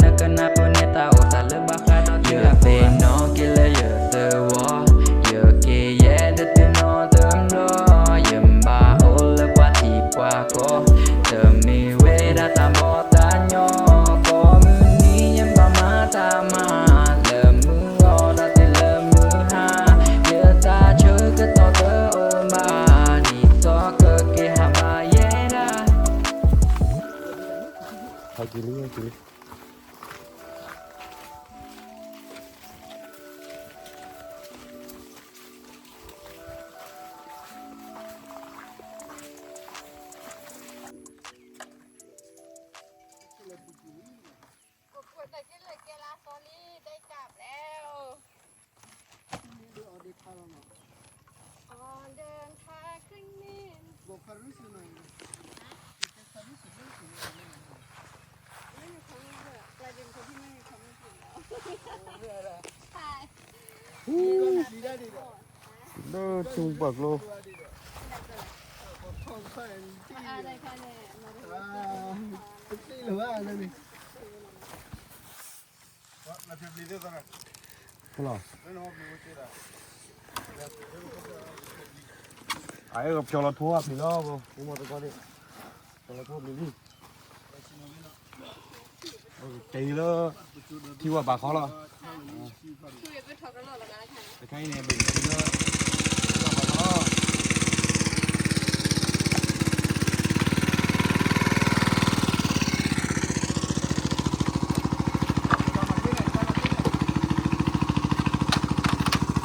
နကနၢ်ပၢၢ်န့ၢ်တၢ်အိၣ်သးလၢဘၣ်ဃးဒီး ယသ့ၣ်နီၣ်က့ၤလၢယသဝီ, ယက့ၤယဲၢ်တတုၤနီတဘျီ, ယဘၣ်အိၣ်လၢပှၤထံပှၤကီၢ်, တမ့ၢ်ဝဲဒၣ်တၢ်ဘီတၢ်ညီ, ကိးမုၢ်နံၤယဘၣ်မၤတၢ်မၤ, လၢမုၢ်ဂီၤဒီးတုၤလၢမုၢ်ဟါ, ယတၢ်ဆၢကတီၢ်တအိၣ်ဘၣ်, ဒ်သိးကက့ၤဟးဘၣ်ယဲဒၣ် ဟဲက့ၤလံ ဟဲက့ၤလံ လၢထံပှၢ်ကျိ လီၤ အအဲၣ်ကဖျီလီၤထိၣ်အပျံၤလီၤ, ဖိမီတကီၢ်န့ၣ် ဖျီလီၤထိၣ်အပျံၤလံ, က့ၤလၢ ထံဝဲဘၣ်ခီလီၤ, တခါအံၤန့ၣ် ဘ့ၣ်လီၤ သ့ၣ်ဃီၣ်ဖံးလံလၢန့ၣ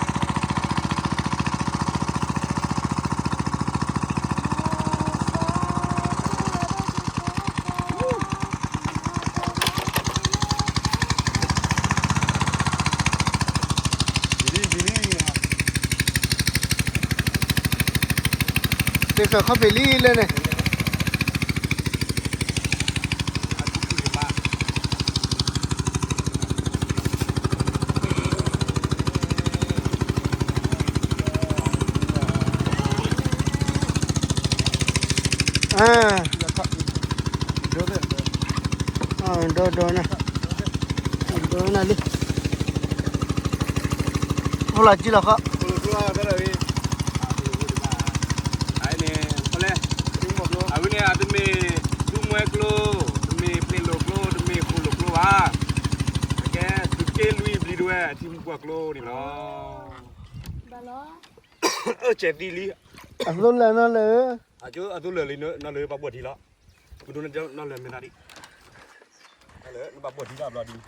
် ဒီးဒီးနၤ ဒီးနၤလံ အိၣ်လီၤကံလီၤဃီ အဝဲန့ၣ် အတမ့ၢ် ဒူမွဲကျိ, တမ့ၢ်ပျ့ၤလိာ်ကျိ, တမ့ၢ်ခိၣ်လိာ်ကျိဘၣ်. အကဲ သုးက့လွံၢ်ဘျံးဒဝဲ ထံမူကွၢ်ကျိန့ၣ်လီၤ. အၢ ကဲသံလံ. အသိလၢာ်နီၢ်လၢာ်, အသိလၢာ်လံနီၢ်လၢာ် ဘၣ်ဘှီၣ်ထံလီၤ. ပဒိၣ်နီၢ်လၢာ်မ့ၢ်သးဒံး, နီၢ်လၢာ် နဘၣ်ဘှီၣ်ထံလီၤဘျီဒံး.